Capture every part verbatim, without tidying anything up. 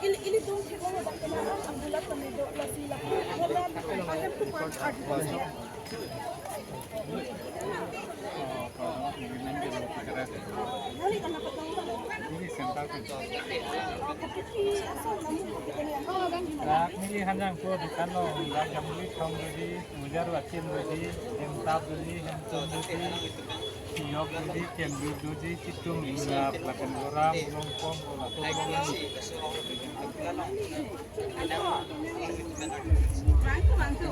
Ili, ili dum thek lo bang kena ang ambulat kami do lasi la. Ahem tu pan adu. Dak neli hanjang po dukan lo, dak jamli thong doji, mujar wachim doji, hem tap doji, hem tum doji, yok doji, kem doji, chitum ingap, lapen goram, long pom, lapen long.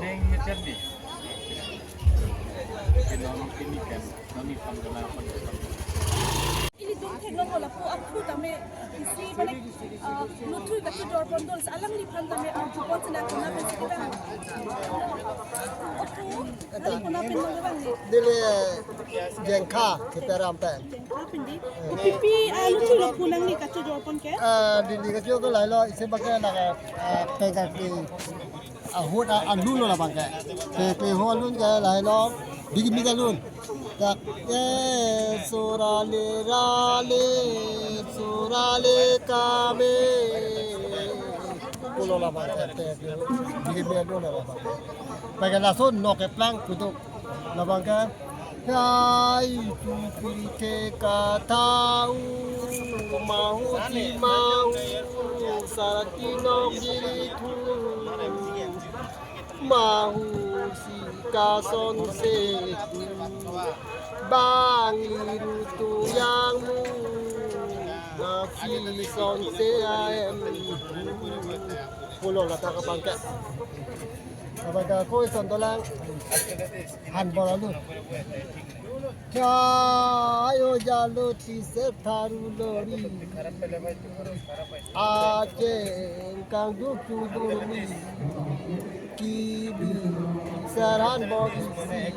Neng ngechat ni. Ini dum thek lo lapu aphu tame isi mane, ah, luthui kachojor pon dol sa alangliphan tame arju pon sina kona pen si kita. Aphu, nali kona pen lo bang ni. Neli Jengkha, Sitaram pen. Jengkha pen di. Kopi pi, ah, luthui lo pu nangli kachojor pon ke? Ah, neli kachojor ke lahelo, isi bak ke laga, ah, pengkak pi. Ahut a-, alun lo labang ke. Pe, pe ho alun ke lahelo. Bigi bigi alun. Dak, eh, surale rale, surale kame. Pulo labang ke, pe, pe. Bigi bigi alun lo labang. Pen ke lason nok keplang kuduk. Labang ke, hai, pipiri thek katau, mahu si mahu, sarati nok dili thu, mahu si kason se, bang iru tu yang mu, nasi son se aem, pulo lata ke bang ke. Abang ke ko ison dolang. Han bor alu. Chayo jalo ti se tharu lori. Acheng kangduk tu durmi. Kibi saran bor isi.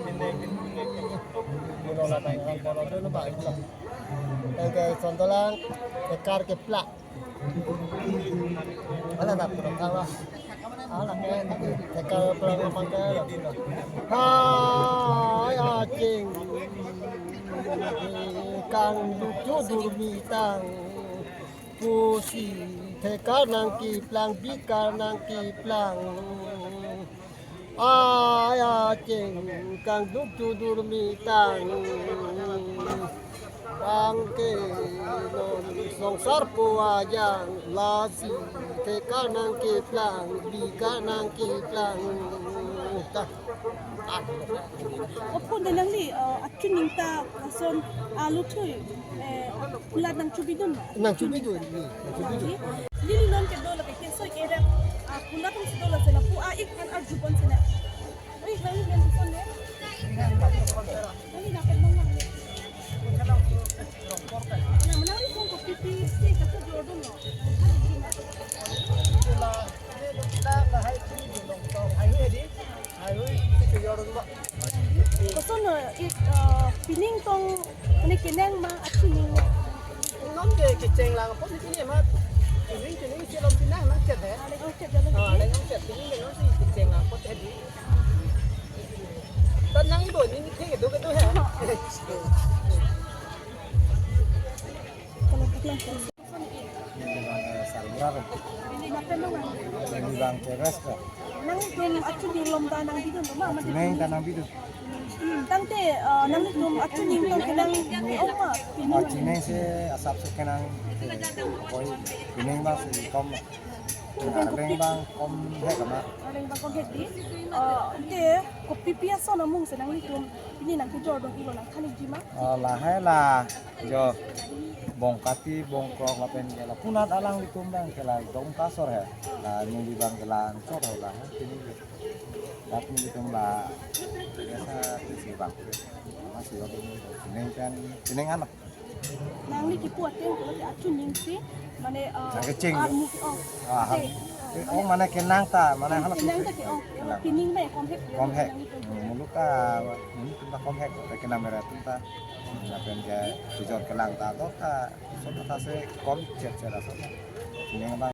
Pulo lata han bor alu lo ba. Pen ke ison dolang. Ekar keplak. Alanat pura kala. Alanat ke, ke kala pura pangkal. Hai acheng. Kangduk tu durmi tang. Pusi thekar nangkeplang, bikar nangkeplang. Ai acheng kangduk tu durmi tang. Bang ke non songsar po ajang lasi thekar nangkeplang, bikar nangkeplang. Ta. Aphu de nangli, eh, achuning ta ason aluthui, eh, pulat nangchubidun ma? Nangchubidun, ni, nangchubidun. Neli non kedo lake kesoi kerap, ah, pulat nangsi do lasi lapu a-ik aphan arju pon sina. Oi, nangli men pon ne? Nangli na pen nang nang ne? Na menang ri pon kopi pi si kachojor dun lo. Koson, eh, ik, eh, pining tong, mane kenang ma achuning? Non ke kecheng lang apot ni ma. Pining, pining si lom pinang nangchet he. Nangchet jalan. Ah, nangchet, pining ke non si kecheng lang apot he di. Tan nang ibo ni ni ke do ke do he. Kalau pulang. Neli bang, eh, Sarmura pen. Neli bang Ceres pen. Nanglitum achuning lom ta nangbidun ma? Achuning ta nangbidun. Hmm, tangte, eh, nanglitum achuning tong kenang ke-ong ma? Achuning si asap si kenang, eh, koi pining bang si kom. Arleng bang kom hek ma? Arleng bang kom hek di. Eh, te kopi pi ason amung si nanglitum pini nangkejor dun pulo nangthan ikji ma? Eh, lahai la. Jo, Bongkati, Bongkrok lapen ke la punat alanglitum bang ke la dong kasor he. La neli bang ke la ansor he la he, pini ke. Dak nelitum la biasa isi bang. Masih waktu ini, pining kan, pining anak. Nangli kipu ateng pulo ke achuning si, mane, eh, nangkecheng. Armu ke-ong. Ah, ate, eh, oh, mane kenang ta, mane hala kenang ta ke-ong. Kenang. Pining ma kom hek. Kom hek. Nangli tum. Hmm, muluk ta, muluk tum ta kom hek, ta kenang mera tum ta. Lapen ke kejor kelang ta do ta, so ta se kom chet chet aso ta. Pining bang